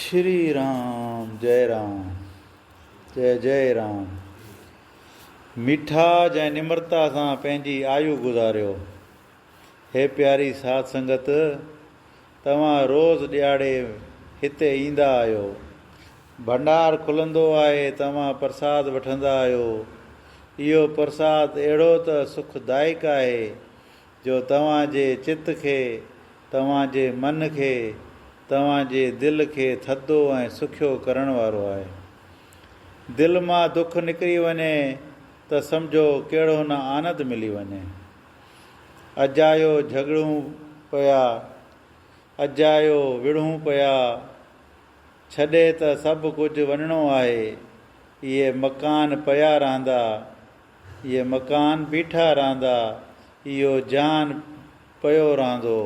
شري رام جئي رام جئي جئي رام ميٺاج ۽ نمرتا سان پنهنجي آيو گذاريو. هي پياري ساڌ سنگت توهان روز ڏيهاڙي هتي ايندا آهيو. ڀنڊار کلندو آهي توهان پرساد وٺندا آهيو. اهو پرساد اهڙو ته سکدائڪ آهي جو توهان جي چت کي، توهان جي من کي، توهان جي دل کي ٿڌو ۽ سکيو ڪرڻ وارو آهي. دل مان دک نڪري وڃي ته سمجهو ڪهڙو نه آنند ملي وڃي. اجايو جهڳڙون پيا، اجايو وڙهون پيا، ڇڏي ته سڀ ڪجهه وڃڻو آهي، اهي مڪان پيا رهندا، اهي مڪان بيٺا رهندا، اهو جهان پيو رهندو،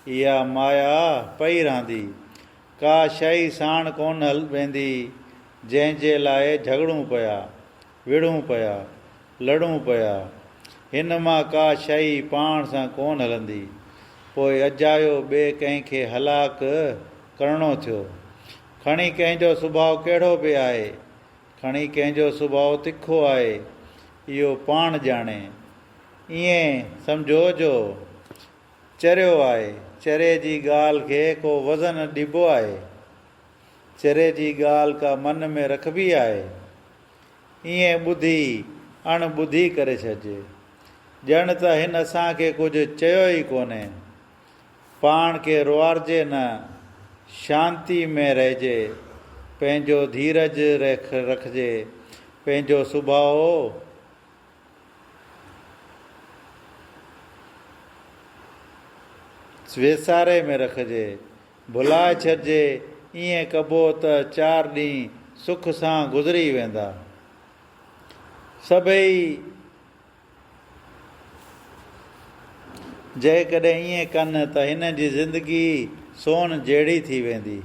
اها مايا پئي رهندي، ڪا شيء ساڻ ڪونه ويندي، جنهن جي لاء جهڳڙون پيا، وڙهون پيا، لڙون پيا. هن مان ڪا شيء پاڻ سان ڪونه هلندي. پوء اجايو ٻئي ڪنهن کي هلاڪ ڪرڻو ٿيو. کڻي ڪنهن جو سڀاء ڪهڙو به آهي، کڻي ڪنهن جو سڀاء تکو آهي، اهو پاڻ ڄاڻي. ائين سمجهو جو چريو آهي. چري جي ڳالهه کي ڪو وزن ڏبو آهي؟ چري جي ڳالهه ڪا من ۾ رکبي آهي؟ ائين ٻڌي اڻ ٻڌي ڪري ڇڏجي. ڄڻ ته هن اسان کي ڪجهه چيو ئي ڪونهي. پاڻ کي روئارجي نه، شانتي ۾ رهجي، پنهنجو ڌيرج رکجي، پنهنجو سڀاء ويساري ۾ رکجي، ڀلائي ڇڏجي، ائين ڪبو ته چار ڏينهن سک سان گذري ويندا. سڀئي جيڪڏهن ائين ڪن ته هنن جي زندگي سون جهڙي ٿي ويندي.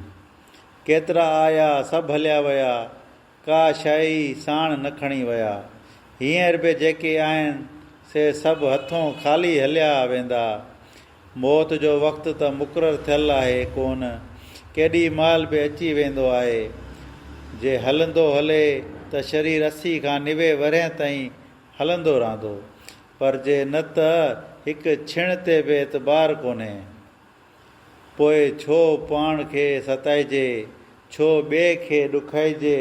ڪيترا آيا، سڀ هليا ويا، ڪا شيء ئي ساڻ نه کڻي ويا. هينئر به جيڪي آهن، سي سڀ هٿون خالي هليا ويندا. موت جو وقت ته مقرر ٿيل آهي ڪونه، ڪيڏي مهل به اچي ويندو آهي. جي هلندو هلي ته شرير 80 کان 90 ورهين تائين هلندو رهندو، پر جي نه ته هڪ ڇڻ تي به اعتبار ڪونهي. پوء ڇو پاڻ کي ستائجي، ڇو ٻئي کي ڏکائجي،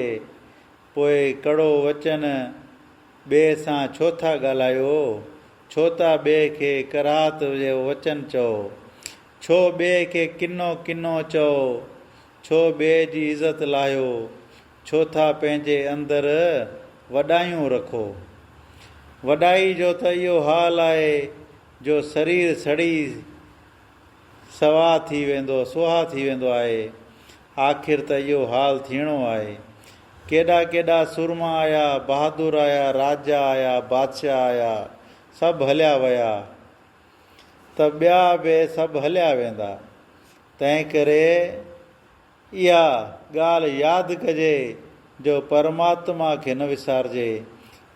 پوء ڪڙو وچن ٻئي سان ڇو ٿا ڳالهايو، ڇو ٿا ٻئي کي ڪراهت جو وچن چئو، ڇو ٻئي کي ڪنو ڪنو چئو، ڇو ٻئي جي عزت لاهيو، ڇو ٿا پنهنجي اندر وڏايون رکو. وڏائي جو ته اهو حال آهي جو سرير سڙي سوا ٿي ويندو سوها ٿي ويندو آهي. آخر ته اهو حال ٿيڻو آهي. ڪيڏا ڪيڏا سورما آيا، بهادر آيا، راجا آيا، بادشاهه آيا، سڀ هليا ويا ته ٻيا به سڀ هليا ويندا. تنهنڪري اها ڳالهه ياد ڪجي جو پرماتما کي نه وسارجي،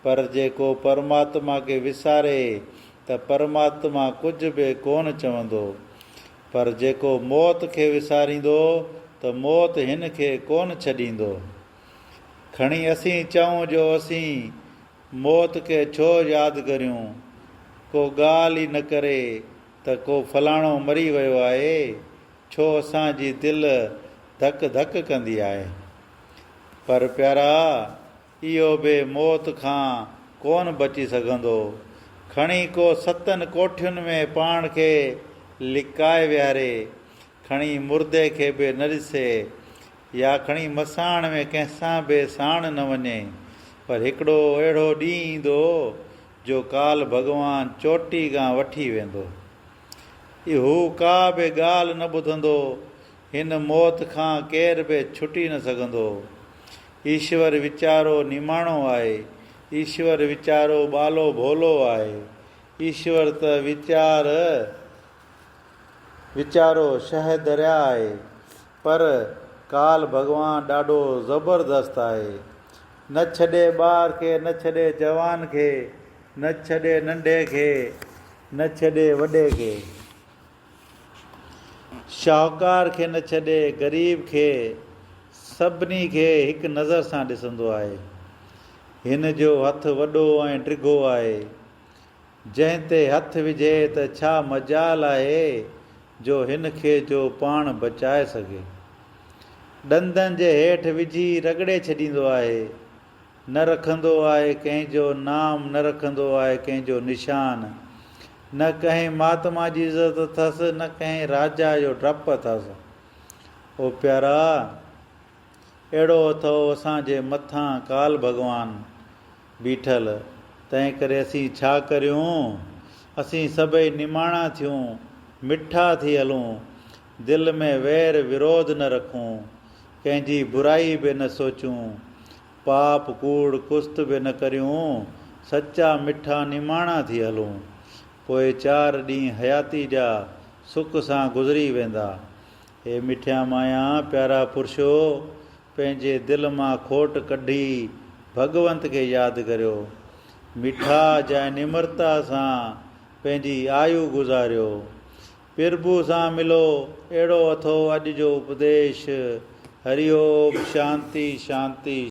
پر جي ڪو پرماتما کي وساري ته پرماتما ڪجهه به ڪونه چوندو، پر جيڪو موت کي وساريندو ته موت هن کي ڪونه ڇڏيندو. کڻي اسين چئون جو اسين موت کي ڇو ياد ڪريون، ڪو ڳالهه ئي نه ڪري ته ڪو فلاڻو مري ويو آهي، ڇو اسان جي دل ڌڪ ڌڪ ڪندي آهي. پر پيارا اهو به موت کان ڪونه بچي سگهندو. کڻي ڪو ستن ڪوٺين ۾ پاڻ کي لڪائي ويهاري، کڻي مردي کي به نه ڏسي يا کڻي مساڻ ۾ ڪنهن سان به ساڻ نه وڃي، پر هڪڙو اهڙو ڏينهن ايندو جو ڪال ڀڳوان چوٽي کان وٺي ويندو. هو ڪا به ڳالهه نه ٻڌندو، هن موت کان ڪير به ڇٽي نه سگهندو. ايشور ويچارو نماڻو آهي، ايشور ويچارو ٻالو ڀولو آهي، ايشور ته ويچار ويچارو شهه درياء آهي، پر ڪال ڀڳوان ڏاڍو زبردست آهي. نه ڇڏي ٻار کي، نه ڇڏي جوان کي، نه ڇڏي ننڍي کي، نه ڇڏي وڏي کي، شاهوڪار کي نه ڇڏي غريب کي، سڀني کي هڪ نظر سان ڏسندو آهي. هن جو هٿ وڏو ۽ ڊگهو آهي. جنهن تي هٿ وجهي ته ڇا مجال آهي جو هن کي جو پاڻ بچائي سگهي. ڏندن جي هيٺ وجهي رڳڙي ڇڏيندو آهي. نه رکندو آهي ڪنهن جو نام نه رکندو آهي ڪنهن جو نشان. نه ڪنهن مهاتما جي عزت اٿس نه ڪنهن راجا جو ڊپ اٿس. او پيارا! اهڙو اٿئو اسان جي مٿان ڪال ڀڳوان بيٺل، تنهنڪري اسين ڇا ڪريون؟ اسين سڀئي نماڻا ٿيون، مٺا ٿي هلون، دل ۾ وير وروڌ نه رکون، ڪنهن جي برائي به نه سوچون، پاپ، ڪوڙ، ڪست به نه ڪريون، سچا مٺا نماڻا ٿي هلون، پوء چار ڏينهن حياتي جا سک سان گذري ويندا. هي مٺيان مايان، پيارا پرشو! پنهنجي دل مان کوٽ ڪڍي ڀڳونت کي ياد ڪريو. مٺاج ۽ نمرتا سان پنهنجي آيو گذاريو. پرڀو سان ملو، اهڙو اٿو اڄ جو اپديش. هري اوم شانتي شانتي.